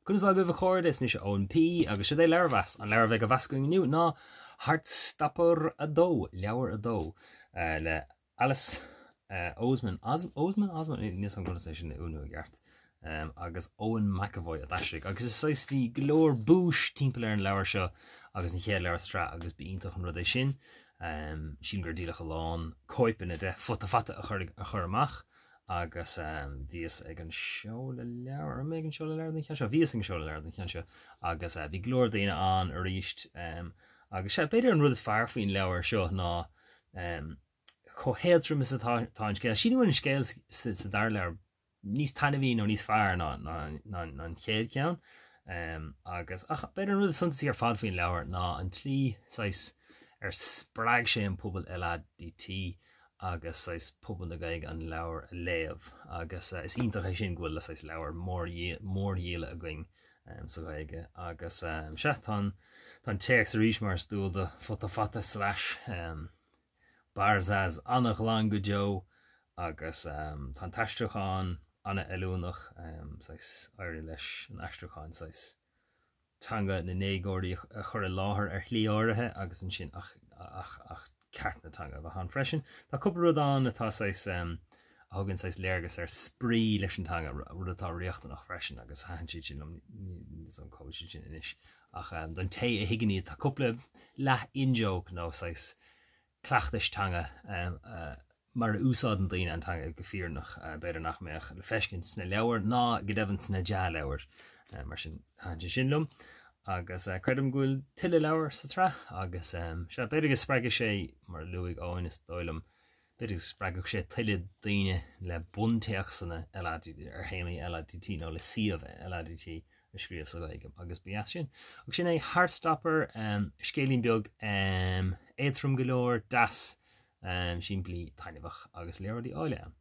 Conas atá agaibh a chairde? Is mise Eoin P agus seo é Leabharmheas. An leabhar a bheidh á mheas againn inniu ná Heartstopper 2, Leabhar 2, le Alice Oseman, Oseman? Osman? Níl 'fhios agam conas é sin a fhuaimniú i gceart. Agus Eoin McEvoy a d'aistrigh. Agus is saghas bhí go leor búis timpeall ar an leabhar seo agus an chéad leabhar sa tsraith agus b'iontach an rud é sin. Sílim gur díoladh a lán cóipeanna de Futa Fata a chur amach. Agus bhíos ag an seoladh leabhar, an raibh mé ag an seoladh leabhar don cheann seo? Bhíos ag an seoladh leabhar don cheann seo agus bhí go leor daoine ann arís. Agus sea, b'fhéidir an rud is fearr faoin leabhar seo ná chomh héadrom is atá an scéal. Sílim go bhfuil an scéal sa dara leabhar níos taitneamhaí nó níos fearr ná an chéad cheann. Agus, ach b'fhéidir an rud is suntasaí ar fad faoin leabhar ná an tslí saghas ar spreag sé an pobal LADT agus saghas pobal na Gaeilge an leabhar a léamh agus is iontach é sin go bhfuil saghas leabhar mórdhíola againn sa Ghaeilge agus sea tá an tá an téacs arís mar is dual do Futa Fata slash Barzaz an-ghlan go deo agus tá an t-aistriúchán an-fheiliúnach saghas éiríonn leis an aistriúchán saghas teanga na ndéagóirí a chur i láthair ar shlí áirithe agus ansin ach ach ach ceart na teanga a bheith ann freisin. Tá cúpla rud ann atá saghas a thugann saghas léargas ar spraoi leis an teanga, rud atá riachtanach freisin agus thaitin siad sin liom, níl 'fhios agam cá bhfuil siad sin anois ach don té a thuigeann iad tá cúpla leath in-joke nó saghas cleachtais teanga mar a úsáideann daoine an teanga go fírinneach, b'fhéidir nach mbeadh le feiscint sna leabhair ná go deimhin sna dea-leabhair. Mar sin, thaitin sé sin liom. Agus creidim go bhfuil tuilleadh leabhar sa tsraith agus sea, b'fhéidir go spreagfaidh sé, mar a luaigh Eoin, is dóigh liom, b'fhéidir go spreagfadh sé tuilleadh daoine le buntéacsanna LADT, ar théamaí LADT nó le suíomh LADT a scríobh sa Ghaeilge agus ba dheas sin. Agus sin é Heartstopper, scéilín beag éadrom go leor, deas, simplí, taitneamhach agus léaráidí áille ann.